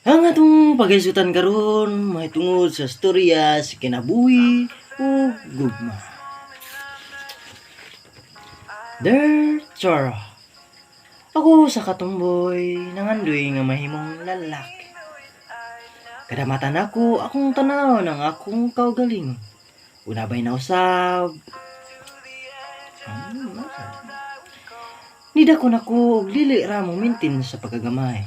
Ang atong paghisgutan karon mahitungod sa storya sa kinabuhi ug gugma. Dear Charo, ako usa ka tomboy, nangandoy nga mahimong lalaki. Kadamatan nako akong tanaw ng akong kaugalingon. Unabay na usab. Ano, nasa? Nidako nako og dili ra mo maintain sa pagkagamay.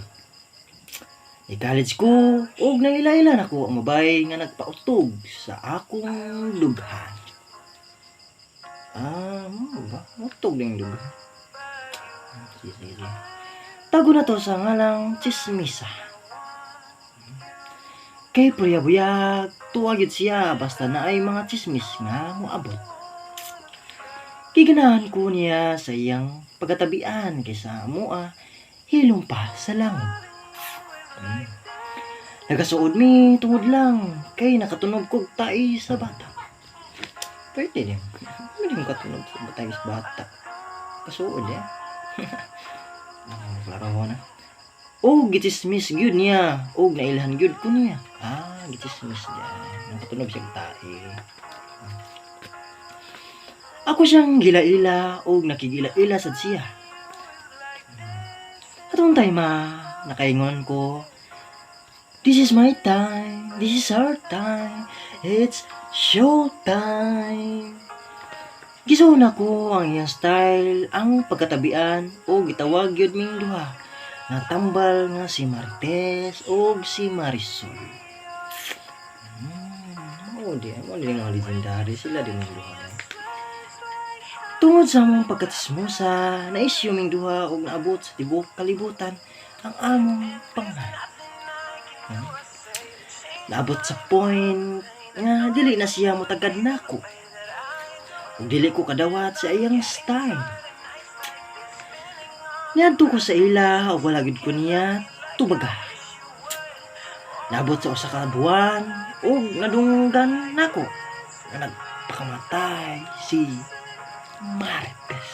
Ni-college ko og naila-ila nako ang babae nga nagpautog sa akong dughan. Ah, mao ba? Utog din dughan. Sige, sige, sige. Tago na to sa ngalang Chismisa. Kay purya buyag, tuwa gyud siya basta naay mga chismis nga moabot. Giganahan ko niya sa iyang pagkatabian kaysa amoa hilom pa sa langog. Nagasuod mi tungod lang kay nakatunog kog tai sa bata. Pwede din. Pwede mo katunog sa tai sa bata. Kasuod eh. Ah, klaro na. Oh, gichismis gyud niya. Og nailhan gyud ko niya. Ah, gichismis niya. Nakatunog siya tae. Ako siyang gila-ila og nakigila-ila sad siya. Atong time ah, nakaingon ko, "This is my time, this is our time, it's show time." Gisuon nako ang iyang style, ang pagkatabian o gitawag gyud ming duha nga tambal nga si Marites og si Marisol. Oh, di mo di nga legendary sila din ang duha. Tungod sa among pagkatsismosa, na-issue ming duha og naabot sa tibuok kalibutan ang among pangalan. Naabot sa point nga dili na siya motagad nako. Ug dili ko kadawat sa iyang style. Niadto ko sa ila ug wala gid ko niya tubaga. Naabot sa usa ka buwan ug nadunggan nako nga nagpakamatay si Marites.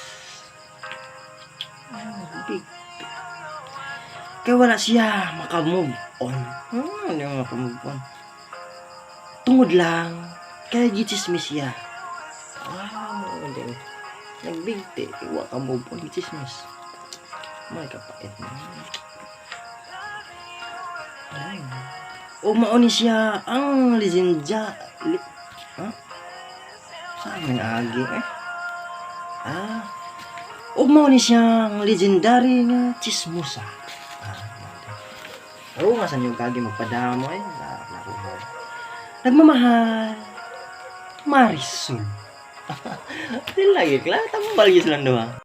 Oh, big. Kay wala siya maka-move on. Hindi maka-move on. Tungod lang kay gichismis siya. Ah, mao din. Nagbigti, wa ka move on, gichismis. May kapait na. Ay. O mao ni siya ang legenda. Li, ha? Saan man agi eh? Ah. Ug mao ni siya ang legendary nga chismosa. Ah, mao din. Oo nga sa inyo kagi magpadamo eh. Laro mo. Nagmamahal. Marisol. Di lagi kla tambal gyud silang duha.